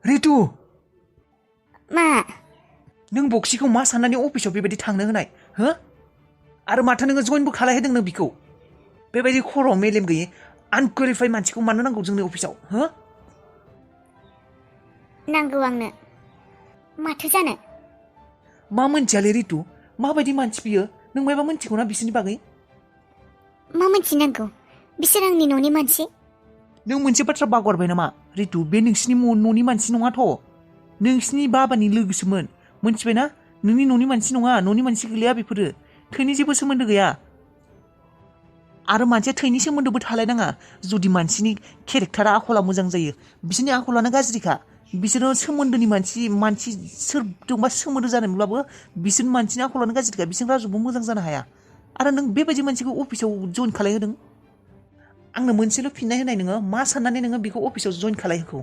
रितु मा नों बक्सिखौ मा साननानै अफिसाव बेबायदि थांनो होनाय हो आरो माथो नोङो जइनबो खालायहोदों नों बिखौ बेबायदि खर'आव मेलेम गैयै आनक्वालिफाइड मानसिखौ मानो नांगौ जोंनि अफिसाव हो नांगौ आंनो माथो जानो मा मोनथियालै रितु माबायदि मानसि बियो नों मायबा मोनथिगौना बिसोरनि बागै मा मोनथिनांगौ बिसोर आंनि न'नि मानसि नों मोनसे बाथ्रा बावगारबाय नामा रितु बे नोंसिनि न'नि मानसि नङाथ' नोंसिनि बाबानि लोगोसोमोन मोनथिबायना नोंनि न'नि मानसि नङा न'नि मानसि गैया बेफोरो थैनि जेबो सोमोन्दो गैया आरो मानसिया थैनि सोमोन्दोबो थालायनाङा जुदि मानसिनि केरेक्टारा आखला मोजां जायो बिसोरनि आखलानो गाज्रिखा बिसोरो सोमोन्दोनि मानसि सोरजोंबा सोमोन्दो जानायब्लाबो बिसोर मानसिनि आखलानो गाज्रिखा बिसोर रावजोंबो मोजां जानो हाया आरो नों बेबायदि मानसिखौ अफिसाव जइन खालायहोदों आंनो मोनसेल' फिननाय होनाय नोङो मा साननानै नोङो बेखौ अफिसाव जइन खालायहोखो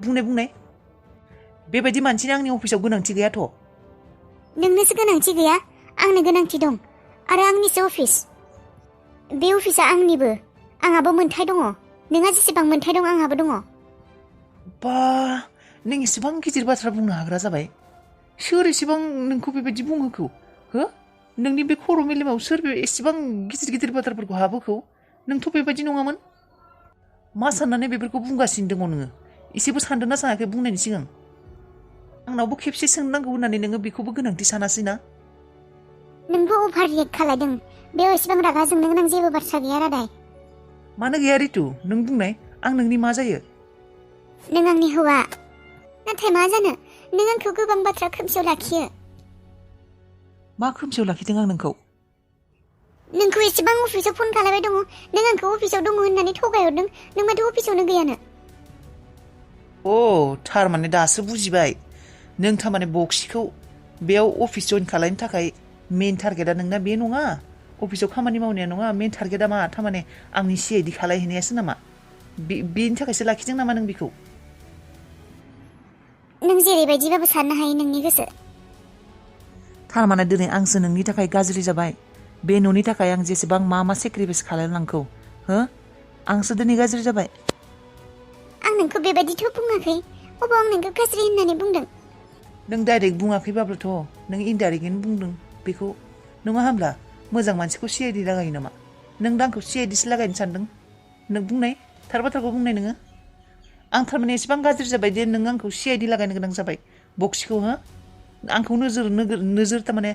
बुंनाय बेबायदि मानसिनि आंनि अफिसाव गोनांथि गैयाथ' नोंनोसो गोनांथि गैया आंनो गोनांथि दं आरो आंनिसो अफिस बे अफिसा आंनिबो आंहाबो मोन्थाय दङ नोंहा जेसेबां मोन्थाय दं आंहाबो दङ बा नों एसेबां गिदिर बाथ्रा बुंनो हाग्रा जाबाय सोर एसेबां नोंखौ बेबायदि बुंहोखो हो नोंनि बे खर' मेलेमाव सोर एसेबां गिदिर बाथ्राफोरखौ हाबोखौ नोंथ' बेबायदि नङामोन मा साननानै बेफोरखौ बुंगासिनो दङ नोङो एसेबो सानदोंना सानाखै बुंनायनि सिगां आंनावबो खेबसे सोंनांगौ होननानै नोङो बेखौबो गोनांथि सानासै ना नोंबो अभार रियेक्ट खालायदों बेयाव एसेबां रागा जोंनो गोनां जेबो बाथ्रा गैया रादाय मानो गैया रितु नों बुंनाय आं नोंनि मा जायो नों आंनि हौवा नाथाय मा जानो नों आंखौ गोबां बाथ्रा खोमसियाव लाखियो मा खोमसियाव लाखिदों आं नोंखौ नोंखौ एसेबां अफिसाव फन खालामबाय दङ नों आंखौ अफिसाव दङ होननानै थगायहरदों नों माथो अफिसावनो गैयानो अ थारमाने दासो बुजिबाय नों थारमाने बक्सिखौ बेयाव अफिस जइन खालायनो थाखाय मेन टारगेटआ नोंना बे नङा अफिसाव खामानि मावनाया नङा मेन टारगेटआ मा थारमाने आंनि CID खालायहैनायासो नामा बेनि थाखायसो लाखिदों नामा नों बेखौ नों जेरैबायदिबाबो साननो हायो नोंनि गोसो थारमाने दिनै आंसो नोंनि थाखाय गाज्रि जाबाय बे न'नि थाखाय आं जेसेबां मा सेक्रिफाइस खालामनांगौ हो आंसो दिनै गाज्रि जाबाय आं नोंखौ बेबायदिथ' बुङाखै अबाव आं नोंखौ गाज्रि होननानै बुंदों नों डाइरेक्ट बुङाखैबाबोथ' नों इनडाइरेक्टैनो बुंदों बेखौ नङा होमब्ला मोजां मानसिखौ CID लागायो नामा नों दा आंखौ CIDसो लागायनो सानदों नों बुंनाय थार बाथ्राखौ बुंनाय नोङो आं थारमाने एसेबां गाज्रि जाबाय दे नों आंखौ CID लागायनो गोनां जाबाय बक्सिखौ हो आंखौ नोजोर थारमाने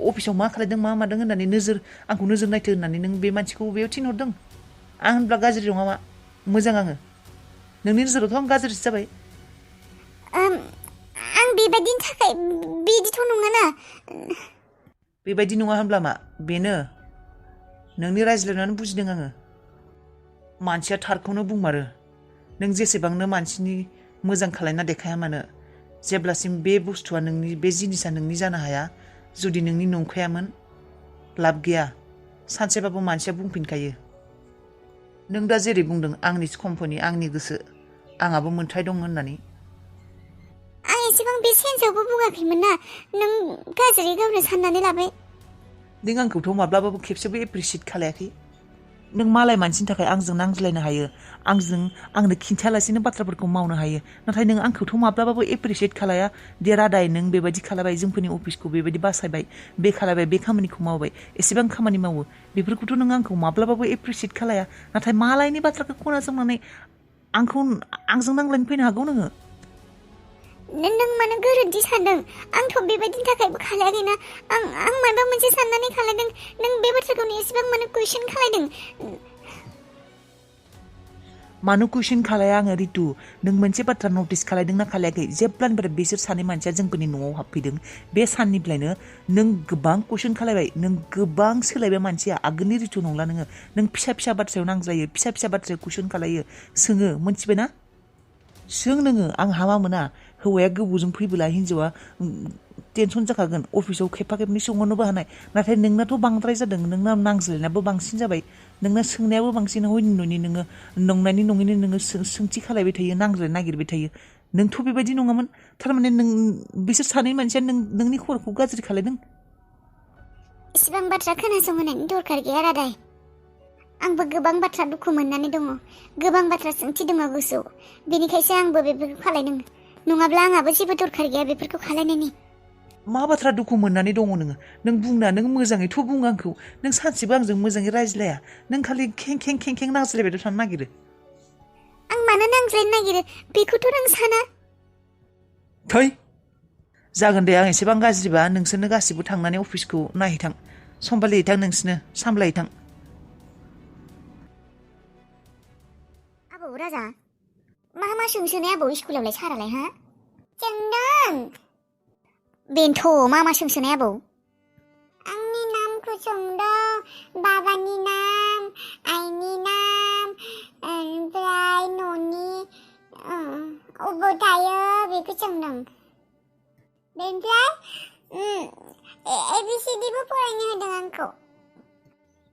अफिसाव मा खालायदों मा मादों होननानै आंखौ नोजोर नायथो होननानै नों बे मानसिखौ बेयाव थिनहरदों आं होनब्ला गाज्रि नङा मा मोजां आङो नोंनि नोजोरावथ' आं गाज्रिसो जाबाय आं बेबायदिनि थाखाय बिदिथ' नङाना बेबायदि नङा होनब्ला मा बेनो नोंनि रायज्लायनानै बुजिदों आङो मानसिया थारखौनो बुंमारो नों जेसेबांनो मानसिनि मोजां खालायना देखाया मानो जेब्लासिम बे बुस्थुआ नोंनि बे जिनिसा नोंनि जानो हाया जुदि नोंनि नंखायामोन लाब गैया सानसेबाबो मानसिया बुंफिनखायो नों दा जेरै बुंदों आंनि कम्पानि आंनि गोसो आंहाबो मोन्थाय दं होननानै आं एसेबां बे सेन्सआवबो बुङाखैमोन ना नों गाज्रि गावनो साननानै लाबाय नों आंखौथ' माब्लाबाबो खेबसेबो एप्रिसियेट खालायाखै नों मालाय मानसिनि थाखाय आंजों नांज्लायनो हायो आंनो खिन्थायालासेनो बाथ्राफोरखौ मावनो हायो नाथाय नों आंखौथ' माब्लाबाबो एप्रिसियेट खालाया दे रादाय नों बेबायदि खालामबाय जोंफोरनि अफिसखौ बेबायदि बासायबाय बे खालामबाय बे खामानिखौ मावबाय एसेबां खामानि मावो बेफोरखौथ' नों आंखौ माब्लाबाबो एप्रिसियेट खालाया नाथाय मालायनि बाथ्राखौ खोनासंनानै आंजों नांलायनो फैनो हागौ नोङो नों मानो गोरोन्थि सानदों आंथ' बेबायदिनि थाखायबो खालायाखैना आं माबा मोनसे साननानै खालायदों नों बे बाथ्राखौनो एसेबां मानो कुइसन खालायदों मानो कुइसन खालाया आङो रितु नों मोनसे बाथ्रा नटिस खालायदोंना खालायाखै जेब्लानिफ्राय बिसोर सानै मानसिया जोंफोरनि न'आव हाबफैदों बे साननिफ्रायनो नों गोबां कुइसन खालायबाय नों गोबां सोलायबाय मानसिया आगोलनि रितु नंला नों फिसा बाथ्रायाव नांज्लायो फिसा बाथ्रायाव कुइसन खालायो सोङो मोनथिबायना सों नोङो आं हामा मोना हौवाया गोबावजों फैबोला हिन्जावा टेनसन जाखागोन अफिसाव खेबफा खेबनै सोंहरनोबो हानाय नाथाय नोंनाथ' बांद्राय जादों नोंना नांज्लायनायाबो बांसिन जाबाय नोंना सोंनायाबो बांसिन हयनि न'नि नोङो नंनायनि नङैनि नोङो सोंथि खालायबाय थायो नांज्लायनो नागिरबाय थायो नोंथ' बेबायदि नङामोन थारमाने बिसोर सानै मानसिया नोंनि खर'खौ गाज्रि खालायदों इसेबां बाथ्रा खोनासंहोनायनि दरखार गैया रादाय आंबो गोबां बाथ्रा दुखु मोननानै दङ गोबां बाथ्रा सोंथि दङ गोसोआव बेनिखायसो आंबो बेफोरखौ खालायदों नङाब्ला आंहाबो जेबो दरखार गैया बेफोरखौ खालायनायनि मा बाथ्रा दुखु मोननानै दङ नोङो नों बुंना नों मोजाङैथ' बुं आंखौ नों सानसेबो आंजों मोजाङै रायज्लाया नों खालि खें खें खें खें नांज्लायबाय थानो नागिरो आं मानो नांज्लायनो नागिरो बेखौथ' नों साना थै जागोन दे आं एसेबां गाज्रिबा नोंसोरनो गासिबो थांनानै अफिसखौ नायहैथां समबालिहैथां नोंसोरनो सामलायहैथां आबौ राजा मा सोंसोनाय आबौ स्कुलावलाय सारालाय हा सोंदों बेनोथ' मा सोंसोनाय आबौ आंनि नामखौ सोंदों बाबानि नाम आइनि नाम ओमफ्राय न'नि अबाव थायो बेखौ सोंदों बेनिफ्राय ABCDबो फरायनो होदों आंखौ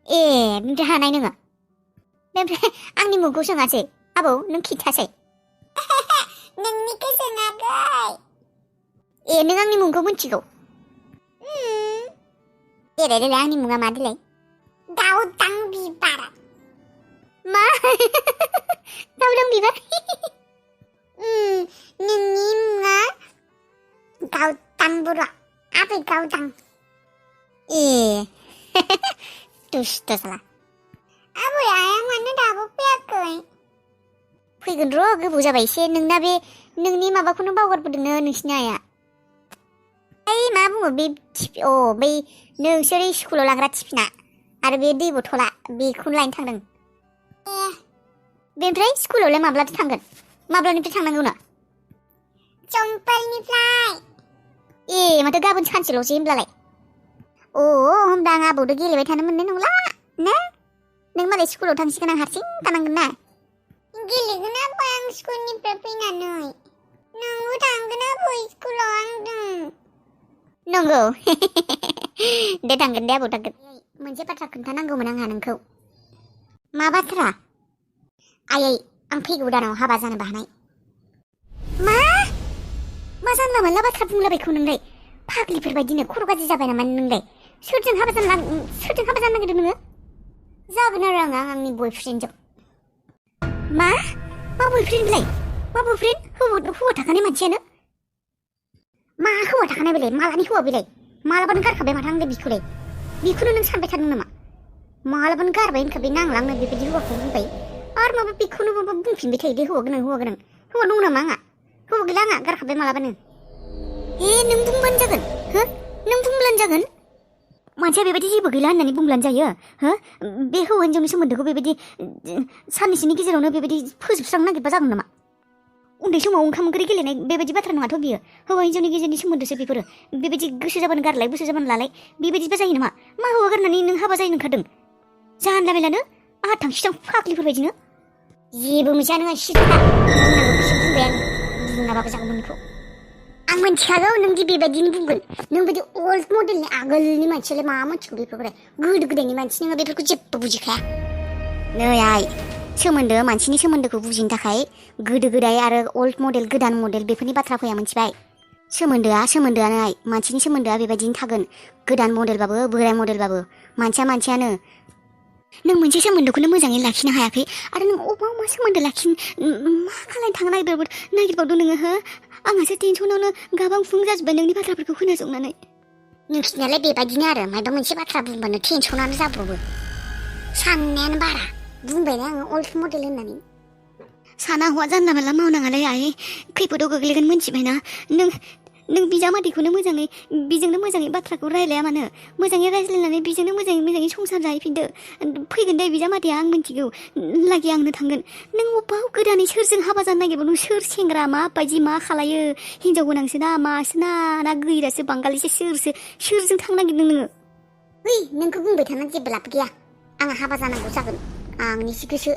ए बेनिफ्राय हानाय नोङो बेनिफ्राय आंनि मुंखौ सोङासै आबौ नों खिथासै नोंनिखौ सोङाखै ए नों आंनि मुंखौ मिथिगौ देलाय आंनि मुङा मा देलाय गावदां बिबार मा गावदां बिबार नोंनि मुङा गावदां बर' आबै गावदां ए दुस्ट साला आबै आया मानो दाबो फैयाखै फैगोन र' गोबाव जाबाय एसे नोंना बे नोंनि माबाखौनो बावगारबोदोंनो नोंसिनि आया ओइ मा बुङो बे बै नोंसोर स्कुलाव लाग्रा टिफिना आरो बे दै बथला बेखौनो लायनो थांदों ए बेनिफ्राय स्कुलावलाय माब्लाथो थांगोन माब्लानिफ्राय थांनांगौनो समफोरनिफ्राय ए माथो गाबोन सानसेल'सै होमब्लालाय होमबा आं आबौदो गेलेबाय थानो मोननाय नंला ना नों मालाय स्कुलाव थांसिगोन आं हारसिं थानांगोन ना गेलेगोन आबौ आं स्कुलनिफ्राय फैनानै नोंबो थांगोन आबौ स्कुलाव आंजों नंगौ दे थांगोन दे आबौ थांगोन मोनसे बाथ्रा खोन्थानांगौमोन आंहा नोंखौ मा बाथ्रा आयै आं फैगौ दानाव हाबा जानोबो हानाय मा जानला मोनला बाथ्रा बुंलाबायखौ नोंलाय फाग्लिफोर बायदिनो खर' गाज्रि जाबाय नामा नोंलाय सोरजों हाबा जानो नागिरदों नोङो जागोन आरो आंनि बयफ्रेन्डजों मा बयफ्रेन्डलाय मा बयफ्रेन्ड हौवा थाखानाय मानसियानो मा हौवा थाखानाय बेलाय मालानि हौवा बेलाय मालाबानो गारखाबाय माथो आंलाय बेखौनो नों सानबाय थादों नामा मालाबानो गारबाय होनखाबाय नांलांनो बेबायदि हौवाखौ बुंबाय आरो माबा बेखौनो माबा बुंफिनबाय थायो दे हौवा गोनां हौवा दं नामा आंहा हौवा गैला आंहा गारखाबाय मालाबानो नों बुंबानो जागोन हो नों बुंब्लानो जागोन मानसिया बेबायदि जेबो गैला होननानै बुंब्लानो जायो हो बे हौवा हिन्जावनि सोमोन्दोखौ बेबायदि साननैसोनि गेजेरावनो बेबायदि फोजोबस्रांनो नागिरबा जागोन नामा उन्दै समाव ओंखाम ओंख्रि गेलेनाय बेबायदि बाथ्रा नङाथ' बियो हौवा हिन्जावनि गेजेरनि सोमोन्दोसो बेफोरो बेबायदि गोसो जाबानो गारलाय गोसो जाबानो लालाय बेबायदिबा जायो नामा मा हौवा गारनानै नों हाबा जायो नंखादों जानला मेलानो आहा थांखिथां फाग्लिफोर बायदिनो जेबो मिथिया नोङो सिदा बुंनांगौखौसो बुंबाय आं बुङाबाबो जागौमोन नोंखौ आं मिथिखागौ नोंदि बेबायदिनो बुंगोन नों बायदि अल्ड मडेलनि आगोलनि मानसियालाय मा मिथिगौ बेफोरखौलाय गोदो गोदायनि मानसि नोङो बेफोरखौ जेबो बुजिखाया नै आइ सोमोन्दो मानसिनि सोमोन्दोखौ बुजिनो थाखाय गोदो गोदाय आरो अल्ड मडेल गोदान मडेल बेफोरनि बाथ्रा फैया मिथिबाय सोमोन्दोआनो आइ मानसिनि सोमोन्दोआ बेबायदिनो थागोन गोदान मडेलबाबो बोराय मडेलबाबो मानसिया नों मोनसे सोमोन्दोखौनो मोजाङै लाखिनो हायाखै आरो नों अबाव मा सोमोन्दो लाखिनो मा खालायनो थांनो नागिरबावदों नोङो हो आंहासो टेनसनावनो गाबां फुं जाजोब्बाय नोंनि बाथ्राफोरखौ खोनासंनानै नोंसिनियालाय बेबायदिनो आरो माबा मोनसे बाथ्रा बुंबानो टेनसनानो जाब्रबो साननायानो बारा बुंबायना आङो अल्ड मडेल होननानै साना हौवा जानला मोनला मावनाङालै आइ खैफोदाव गोग्लैगोन मिथिबायना नों बिजामादैखौनो बिजोंनो मोजाङै बाथ्राखौ रायलाया मानो मोजाङै रायज्लायनानै बिजोंनो मोजाङै संसार जाहैफिनदो फैगोन दे बिजामादैया आं मिथिगौ लागि आंनो थांगोन नों अबाव गोदानै सोरजों हाबा जानो नागिरबाव सोर सेंग्रा माबायदि मा खालायो हिनजाव गोनांसो ना मासोना ना गैरासो बांगालिसो सोरजों थांनो नागिरदों नोङो नोंखौ बुंबाय थानानै जेबो लाब गैया आंहा हाबा जानांगौ जागोन आंनिसो गोसो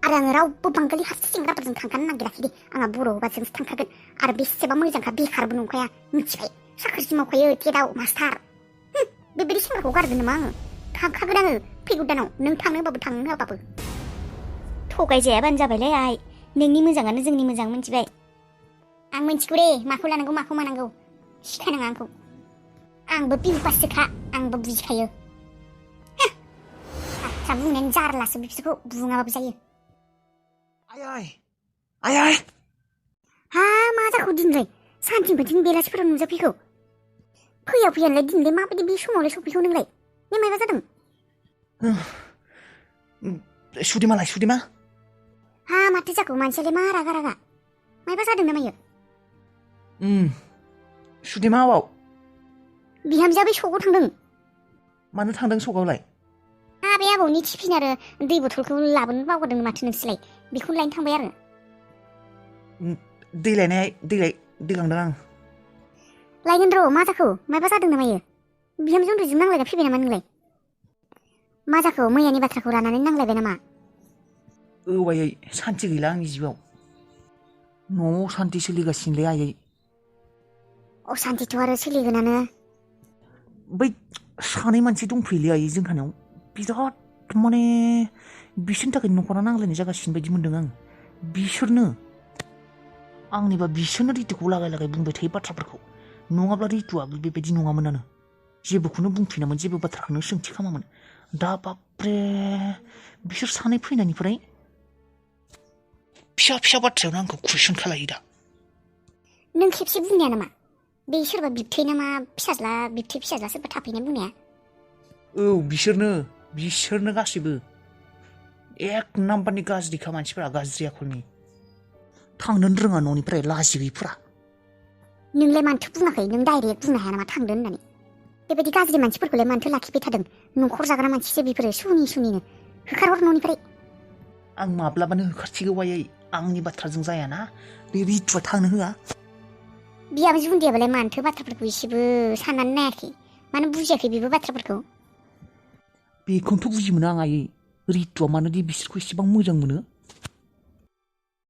आरो आङो रावबो बांगालि हारसा सेंग्राफोरजों थांखानो नागिराखै दे आंहा बर' हौवाजोंसो थांखागोन आरो बेसेबा मोजांखा बेखारबो नंखाया मिथिबाय साख्रिसो मावखायो टेटआव मास्टार बेबायदि सेंग्राखौ गारगोन नामा आङो थांखागोन आङो फैगौ दानाव नों थांनो होबाबो थांनो होआबाबो थगायजायाबानो जाबायलै आइ नोंनि मोजाङानो जोंनि मोजां मिथिबाय आं मिथिगौ दे माखौ लानांगौ माखौ मानांगौ सिखायनाङा आंखौ आंबो पिउपाससोखा आंबो बुजिखायो बाथ्रा बुंनायानो जारलासो बिसोरखौ बुङाबाबो जायो आइ हा मा जाखो दिनलाय सानथिंफोरथिं बेलासिफोराव नुजाफैखौ फैयालाय दिनलाय माबायदि बे समावलाय सफैखौ नोंलाय बे मायबा जादों सुदेमा हा माथो जाखो मानसियालाय मा रागा मायबा जादों ना मायो सुदेमा अबाव बिहामजोआ बै सकआव थांदों मानो थांदों सकआवलाय बे आबौनि टिफिन आरो दै बथलखौ लाबोनो बावगारदों माथो नोंसोरलाय बेखौनो लायनो थांबाय आरो दै लांदों आं लायगोन र' मा जाखो मायबा जादों ना मायो बिहामजो उन्दैजों नांलायना फैबाय नामा नोंलाय मा जाखो मैयानि बाथ्राखौ लानानै नांलायबाय नामा आयै सान्थि गैला आंनि जिउआव न'आव सान्थि सोलिगासिनोलै आयै असान्थिथ' आरो सोलिगोनानो बै सानै मानसि दंफैयोलै आयै जोंहानाव बिराद माने बिसोरनि थाखाय न'खरा नांलायनाय जागासिनो बायदि मोनदों आं बिसोरनो आंनिबा बिसोरनो रितुखौ लागाय बुंबाय थायो बाथ्राफोरखौ नङाब्ला रितुआ बेबायदि नङामोनानो जेबोखौनो बुंफिनामोन जेबो बाथ्राखौनो सोंथि खालामामोन दा बाब्रे बिसोर सानै फैनायनिफ्राय फिसा बाथ्रायावनो आंखौ कुइसन खालायो दा नों खेबसे बुंनाया नामा बे सोरबा बिबथै नामा बिबथै फिसाज्ला सोरबा थाफैनाय बुंनाया औ बिसोरनो गासैबो एक नाम्बारनि गाज्रिखा मानसिफोरा गाज्रि आखलनि थांनोनो रोङा न'निफ्राय लाजि गैयिफोरा नोंलाय मानोथो बुङाखै नों डाइरेक्ट बुंनो हाया नामा थांदों होननानै बेबायदि गाज्रि मानसिफोरखौलाय मानोथो लाखिबाय थादों न'खर जाग्रा मानसिसो बेफोरो सुनिनो होखारहर न'निफ्राय आं माब्लाबानो होखारथिगौ आयै आंनि बाथ्राजों जायाना बे रितुआ थांनो होआ बिहामजो उन्दैयाबालाय मानोथो बाथ्राफोरखौ एसेबो साननानै नायाखै मानो बुजियाखै बेबो बाथ्राफोरखौ बेखौनोथ' बुजि मोना आं आयै रितुआ मानोदि बिसोरखौ एसेबां मोजां मोनो